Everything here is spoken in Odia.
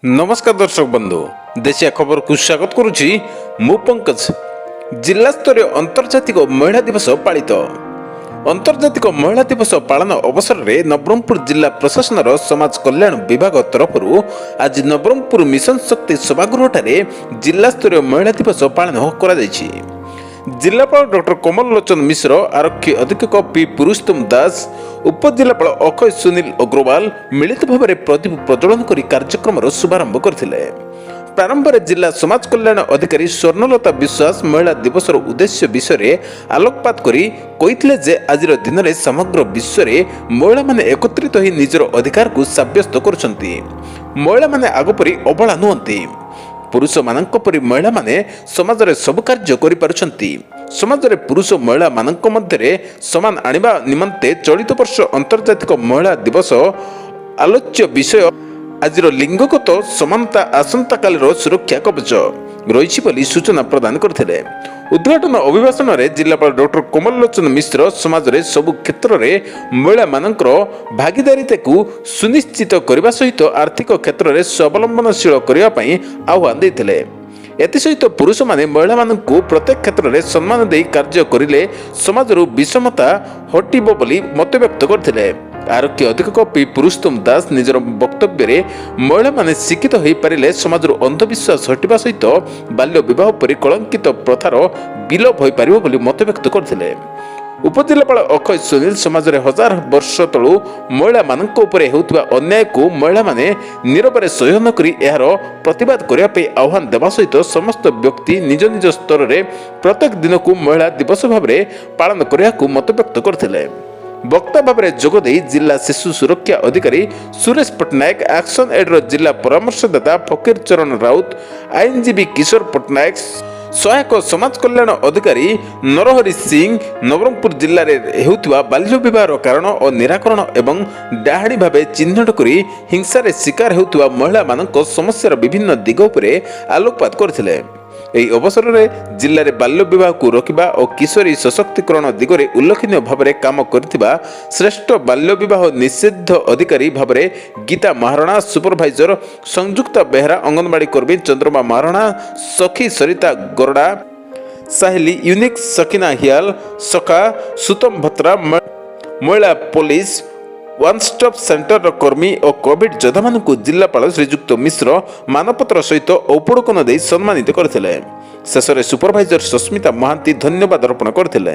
ନମସ୍କାର ଦର୍ଶକ ବନ୍ଧୁ, ଦେଶିଆ ଖବରକୁ ସ୍ୱାଗତ କରୁଛି ମୁଁ ପଙ୍କଜ। ଜିଲ୍ଲାସ୍ତରୀୟ ଆନ୍ତର୍ଜାତିକ ମହିଳା ଦିବସ ପାଳିତ। ଆନ୍ତର୍ଜାତିକ ମହିଳା ଦିବସ ପାଳନ ଅବସରରେ ନବରଙ୍ଗପୁର ଜିଲ୍ଲା ପ୍ରଶାସନର ସମାଜ କଲ୍ୟାଣ ବିଭାଗ ତରଫରୁ ଆଜି ନବରଙ୍ଗପୁର ମିଶନ ଶକ୍ତି ସଭାଗୃହଠାରେ ଜିଲ୍ଲାସ୍ତରୀୟ ମହିଳା ଦିବସ ପାଳନ କରାଯାଇଛି। ଜିଲ୍ଲାପାଳ ଡକ୍ଟର କମଲ ଲୋଚନ ମିଶ୍ର, ଆରକ୍ଷୀ ଅଧୀକ୍ଷକ ପି ପୁରୁଷୋତ୍ତମ ଦାସ, ଉପଜିଲ୍ଲାପାଳ ଅକ୍ଷୟ ସୁନୀଲ ଅଗ୍ରୱାଲ ମିଳିତ ଭାବରେ ପ୍ରଦୀପ ପ୍ରଜ୍ୱଳନ କରି କାର୍ଯ୍ୟକ୍ରମର ଶୁଭାରମ୍ଭ କରିଥିଲେ। ପ୍ରାରମ୍ଭରେ ଜିଲ୍ଲା ସମାଜ କଲ୍ୟାଣ ଅଧିକାରୀ ସ୍ୱର୍ଣ୍ଣଲତା ବିଶ୍ୱାସ ମହିଳା ଦିବସର ଉଦ୍ଦେଶ୍ୟ ବିଷୟରେ ଆଲୋକପାତ କରି କହିଥିଲେ ଯେ ଆଜିର ଦିନରେ ସମଗ୍ର ବିଶ୍ୱରେ ମହିଳାମାନେ ଏକତ୍ରିତ ହୋଇ ନିଜର ଅଧିକାରକୁ ସାବ୍ୟସ୍ତ କରୁଛନ୍ତି। ମହିଳାମାନେ ଆଗପରି ଅବଳା ନୁହନ୍ତି। ପୁରୁଷମାନଙ୍କ ପରି ମହିଳାମାନେ ସମାଜରେ ସବୁ କାର୍ଯ୍ୟ କରିପାରୁଛନ୍ତି। ସମାଜରେ ପୁରୁଷ ମହିଳାମାନଙ୍କ ମଧ୍ୟରେ ସମାନ ଆଣିବା ନିମନ୍ତେ ଚଳିତ ବର୍ଷ ଆନ୍ତର୍ଜାତିକ ମହିଳା ଦିବସ ଆଲୋଚ୍ୟ ବିଷୟ ଆଜିର ଲିଙ୍ଗଗତ ସମାନତା ଆସନ୍ତାକାଲିର ସୁରକ୍ଷା କବଚ ରହିଛି ବୋଲି ସୂଚନା ପ୍ରଦାନ କରିଥିଲେ। ଉଦ୍ଘାଟନ ଅଭିଭାଷଣରେ ଜିଲ୍ଲାପାଳ ଡକ୍ଟର କମଲ ଲୋଚନ ମିଶ୍ର ସମାଜରେ ସବୁ କ୍ଷେତ୍ରରେ ମହିଳାମାନଙ୍କର ଭାଗିଦାରିତାକୁ ସୁନିଶ୍ଚିତ କରିବା ସହିତ ଆର୍ଥିକ କ୍ଷେତ୍ରରେ ସ୍ୱାବଲମ୍ବନଶୀଳ କରିବା ପାଇଁ ଆହ୍ୱାନ ଦେଇଥିଲେ। ଏଥିସହିତ ପୁରୁଷମାନେ ମହିଳାମାନଙ୍କୁ ପ୍ରତ୍ୟେକ କ୍ଷେତ୍ରରେ ସମ୍ମାନ ଦେଇ କାର୍ଯ୍ୟ କରିଲେ ସମାଜରୁ ବିଷମତା ହଟିବ ବୋଲି ମତବ୍ୟକ୍ତ କରିଥିଲେ। ଆରକ୍ଷୀ ଅଧୀକ୍ଷକ ପି ପୁରୁଷୋତ୍ତମ ଦାସ ନିଜର ବକ୍ତବ୍ୟରେ ମହିଳାମାନେ ଶିକ୍ଷିତ ହୋଇପାରିଲେ ସମାଜରୁ ଅନ୍ଧବିଶ୍ୱାସ ହଟିବା ସହିତ ବାଲ୍ୟ ବିବାହ ପରି କଳଙ୍କିତ ପ୍ରଥାର ବିଲୋପ ହୋଇପାରିବ ବୋଲି ମତବ୍ୟକ୍ତ କରିଥିଲେ। ଉପଜିଲ୍ଲାପାଳ ଅକ୍ଷୟ ସୁନୀଲ ସମାଜରେ ହଜାର ବର୍ଷ ତଳୁ ମହିଳାମାନଙ୍କ ଉପରେ ହେଉଥିବା ଅନ୍ୟାୟକୁ ମହିଳାମାନେ ନିରବରେ ସହ୍ୟ ନ କରି ଏହାର ପ୍ରତିବାଦ କରିବା ପାଇଁ ଆହ୍ୱାନ ଦେବା ସହିତ ସମସ୍ତ ବ୍ୟକ୍ତି ନିଜ ନିଜ ସ୍ତରରେ ପ୍ରତ୍ୟେକ ଦିନକୁ ମହିଳା ଦିବସ ଭାବରେ ପାଳନ କରିବାକୁ ମତବ୍ୟକ୍ତ କରିଥିଲେ। ବକ୍ତା ଭାବରେ ଯୋଗ ଦେଇ ଜିଲ୍ଲା ଶିଶୁ ସୁରକ୍ଷା ଅଧିକାରୀ ସୁରେଶ ପଟ୍ଟନାୟକ, ଆକ୍ସନ ଏଡ୍ର ଜିଲ୍ଲା ପରାମର୍ଶଦାତା ଫକୀର ଚରଣ ରାଉତ, ଆଇନଜୀବୀ କିଶୋର ପଟ୍ଟନାୟକ, ସହାୟକ ସମାଜ କଲ୍ୟାଣ ଅଧିକାରୀ ନରହରି ସିଂ ନବରଙ୍ଗପୁର ଜିଲ୍ଲାରେ ହେଉଥିବା ବାଲ୍ୟ ବିବାହର କାରଣ ଓ ନିରାକରଣ ଏବଂ ଡାହାଣୀ ଭାବେ ଚିହ୍ନଟ କରି ହିଂସାରେ ଶିକାର ହେଉଥିବା ମହିଳାମାନଙ୍କ ସମସ୍ୟାର ବିଭିନ୍ନ ଦିଗ ଉପରେ ଆଲୋକପାତ କରିଥିଲେ। ଏହି ଅବସରରେ ଜିଲ୍ଲାରେ ବାଲ୍ୟ ବିବାହକୁ ରୋକିବା ଓ କିଶୋରୀ ସଶକ୍ତିକରଣ ଦିଗରେ ଉଲ୍ଲେଖନୀୟ ଭାବରେ କାମ କରିଥିବା ଶ୍ରେଷ୍ଠ ବାଲ୍ୟ ବିବାହ ନିଷେଧ ଅଧିକାରୀ ଭାବରେ ଗୀତା ମହାରଣା, ସୁପରଭାଇଜର ସଂଯୁକ୍ତା ବେହେରା, ଅଙ୍ଗନବାଡ଼ି କର୍ମୀ ଚନ୍ଦ୍ରମା ମହାରଣା, ସଖୀ ସରିତା ଗରଡ଼ା, ସାହିଲି ୟୁନିକ୍ ସକିନା ହିଆଲ, ସଖା ସୁତମ ଭତ୍ରା, ମହିଳା ପୋଲିସ ୱାନ୍ ଷ୍ଟପ୍ ସେଣ୍ଟରର କର୍ମୀ ଓ କୋଭିଡ୍ ଯୋଦ୍ଧାମାନଙ୍କୁ ଜିଲ୍ଲାପାଳ ଶ୍ରୀଯୁକ୍ତ ମିଶ୍ର ମାନପତ୍ର ସହିତ ଉପଢୌକନ ଦେଇ ସମ୍ମାନିତ କରିଥିଲେ। ଶେଷରେ ସୁପରଭାଇଜର ସସ୍ମିତା ମହାନ୍ତି ଧନ୍ୟବାଦ ଅର୍ପଣ କରିଥିଲେ।